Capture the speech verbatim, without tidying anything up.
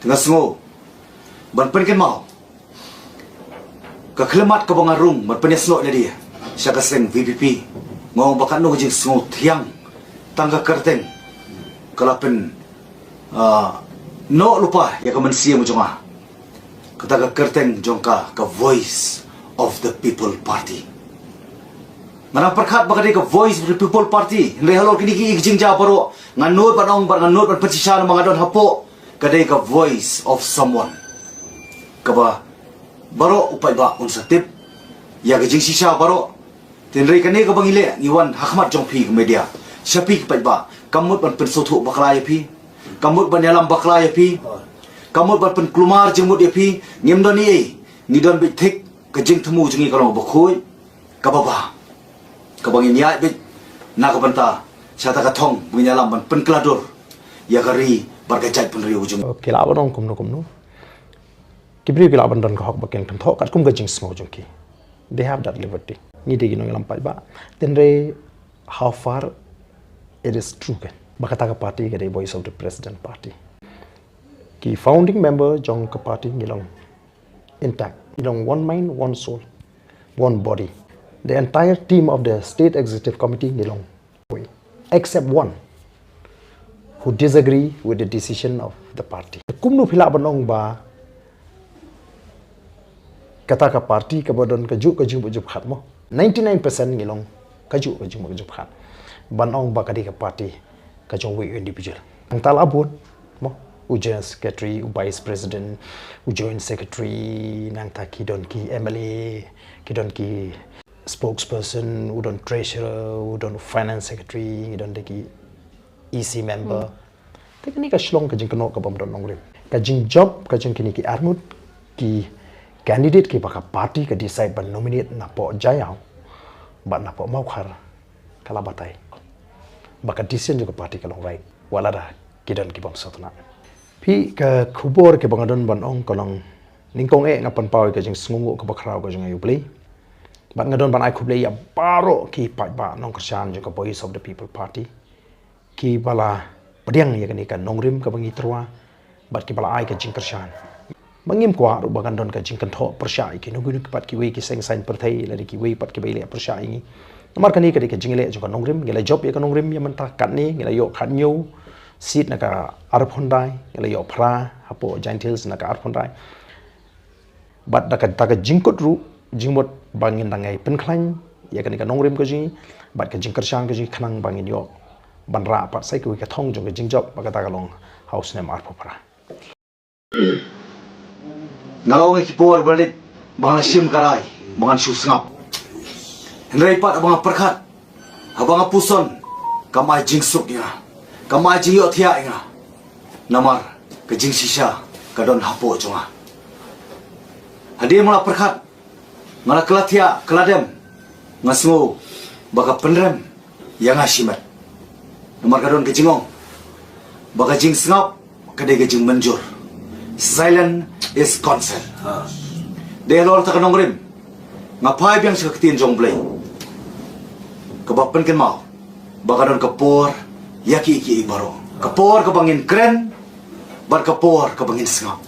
Nga sngew ban pynkynmaw ka khyllipmat kaba nga rung ban pynïasnoh ïa lade sha ka seng VPP. Nga ong ba katno ka jingsngew thiang tang ka kyrteng ka la pyn, ah, noh lypa ïa ka mynsiem jong nga. Kata ka kyrteng jong ka, ka Voice of the People Party. Nga dang pyrkhat ba ka dei ka Voice of the People Party. Hynrei halor kine ki jingjia baroh, nga nud ban ong bad nga nud ban pynshisha namar nga don hapoh, ka dei ka voice of someone. Kaba baroh u paidbah un sa tip ïa ka jingshisha baroh. Hynrei kane kaba ngi leh, ngi wan ha khmat jong phi ka media. Sha phi ki paidbah, kam mut ban pynsngewthuh bakla ïa phi, kam mut ban ïalam bakla ïa phi, kam mut ban pynkulmar jingmut ïa phi. Ngim don ei ei, ngi don beit thik ka jingthmu jong ngi ka long kaba khuid, kaba bha, kaba ngin ïaid beit na ka bynta sha kata ka thong ba ngin ïalam ban pynkylla dur ïa ka ri bad ka jaitbynriew jong ngi. Ki lah ban ong kumno kumno. Ki briew ki lah ban don ka hok ba kin kynthoh katkum ka jingsngew jong ki. They have that liberty. Ngi dei ki nongïalam paidbah. Hynrei how far it is true, kan, ba kata ka party ka dei Voice of the President Party. Ki founding member jong ka party ngi long intact. Ngi long one mind, one soul, one body. The entire team of the State Executive Committee ngi long, except one who disagree with the decision of the party. Kumno phi lah ban ong ba kata ka party kaba don kajuh ka jingmut jingpyrkhat mo? Ninety-nine percent ngi long kajuh ka jingmut jingpyrkhat. Ban ong ba ka dei ka party ka jong uwei u individual. Nangta la bun mo, u general secretary, u vice president, u joint secretary, nangta ki don ki MLA, ki don ki spokesperson, u don treasurer, u don finance secretary, ki don de ki EC member. Te kane ka shlong ka jingkynnoh kabym don nongrim. Ka jingjop ka jong kine ki arngut ki candidate kiba ka party ka decide ban nominate napoh Jaïaw bad napoh Mawkhar, ka la batai ba ka decision jong ka party ka long right, wat lada ki don kibym sngewtynnat. Phi, ka khubor kaba nga don ban ong ka long, nyngkong eh nga pynpaw ïa ka jingsngewnguh kaba khraw ka jong ngi ïa U Blei. Bad nga don ban ai khublei ïa baroh ki paidbah nongkyrshan jong ka Voice of the People Party, kiba la pdiang ïa kane ka nongrim kaba ngi tyrwa bad kiba la ai ka jingkyrshan. Ba ngim kwah ruh ba kan don ka jingkynthoh pyrshah ïa kino kino pat kiwei ki seng saiñ pyrthei lane kiwei pat kiba ïaleh pyrshah ïa ngi. Namar kane ka dei ka jingïaleh jong ka nongrim, ngi la jop ïa ka nongrim ïa mynta katne, ngi la ïoh khathynñiew seat na ka arphew khyndai, ngi la ïoh phra hapoh Jaintia Hills na ka arphew khyndai. Bad da kata ka jingkut ruh, jingmut ba ngin dang ai pynkhlaiñ ïa kane ka nongrim ka jong ngi bad ka jingkyrshan ka jong ngi khnang ba ngin ïoh ban rah pat sa kawei ka thong jong ka jingjop, ba kata ka long ha u snem arphew phra. Nga la ong ïa ki por ba leit ba ngan shim ka rai ba ngan shu sngap. Hynrei pat haba nga pyrkhat, haba nga puson, kam ai jingsuk ïa nga, kam ai jingïohthiah ïa nga. Namar ka jingshisha ka don hapoh jong nga. Hadien ba nga la pyrkhat, nga la kylla thiah kylla dem, nga sngew ba ka pynrem ïa nga shimet. Namar ka don ka jingong ba ka jingsngap ka dei ka jingmynjur. Silence is consent. Dei halor kata ka nongrim nga phai biang sha ka ktien jong U Blei kaba pynkynmaw ba ka don ka por ïa kiei kiei baroh. Ka por kaba ngin kren bad ka por kaba ngin sngap.